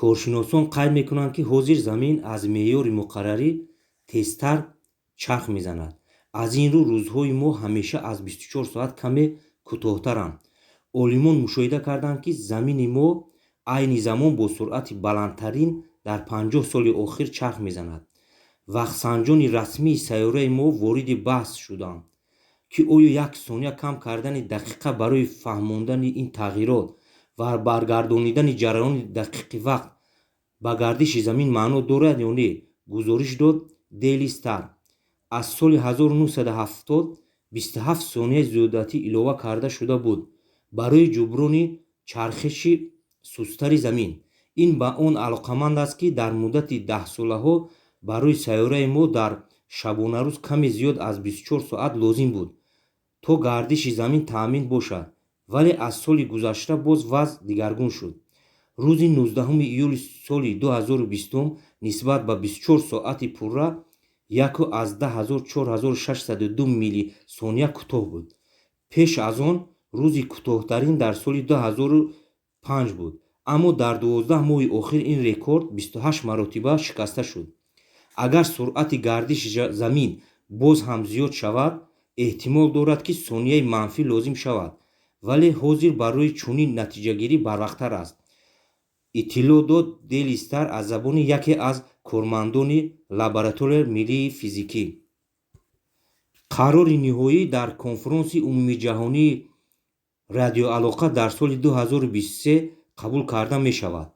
Коршиносон қайд мекунанд, ки ҳозир Замин аз меъёри муқаррарӣ тезтар чарх мезанад. Аз ин рӯ рӯзҳои мо ҳамеша аз 24 соат каме кӯтоҳтаранд. Олимон мушоҳида карданд, ки Замини мо айни замон бо суръати баландтарин дар 50 соли охир чарх мезанад. Вақтсанҷони расмии сайёраи мо вориди баҳс шуданд, ки оё як сония кам кардани дақиқа барои фаҳмондани ин тағйирот ва баргардонидани ҷараёни дақиқи вақт ба гардиши Замин маъно дорад ё не, гузориш дод Daily Star. Аз соли 1970 27 сонияи зиёдатӣ илова карда шуда буд барои ҷуброни чархиши сусттари Замин. Ин ба он алоқаманд аст, ки дар муддати даҳсолаҳо барои сайёраи мо дар шабонарӯз каме зиёд аз 24 соат лозим буд, то гардиши Замин таъмин бошад, вале аз соли гузашта боз вазъ дигаргун шуд. Рӯзи 19 июли соли 2020 нисбат ба 24 соати пурра 1,14602 миллисония кӯтоҳ буд. Пеш аз он рӯзи кӯтоҳтарин дар соли 2005 буд, аммо дар 12 моҳи охир ин рекорд 28 маротиба шикаста шуд. Агар суръати гардиши Замин боз ҳам зиёд шавад, эҳтимол дорад, ки сонияи манфӣ лозим шавад, вале ҳозир барои чунин натиҷагирӣ барвақттар аст, иттилоъ дод Daily Star аз забони яке аз кормандони Лабораторияи миллии физикӣ. Қарори ниҳоӣ дар Конфронси умумиҷаҳонии радиоалоқа дар соли 2023 қабул карда мешавад.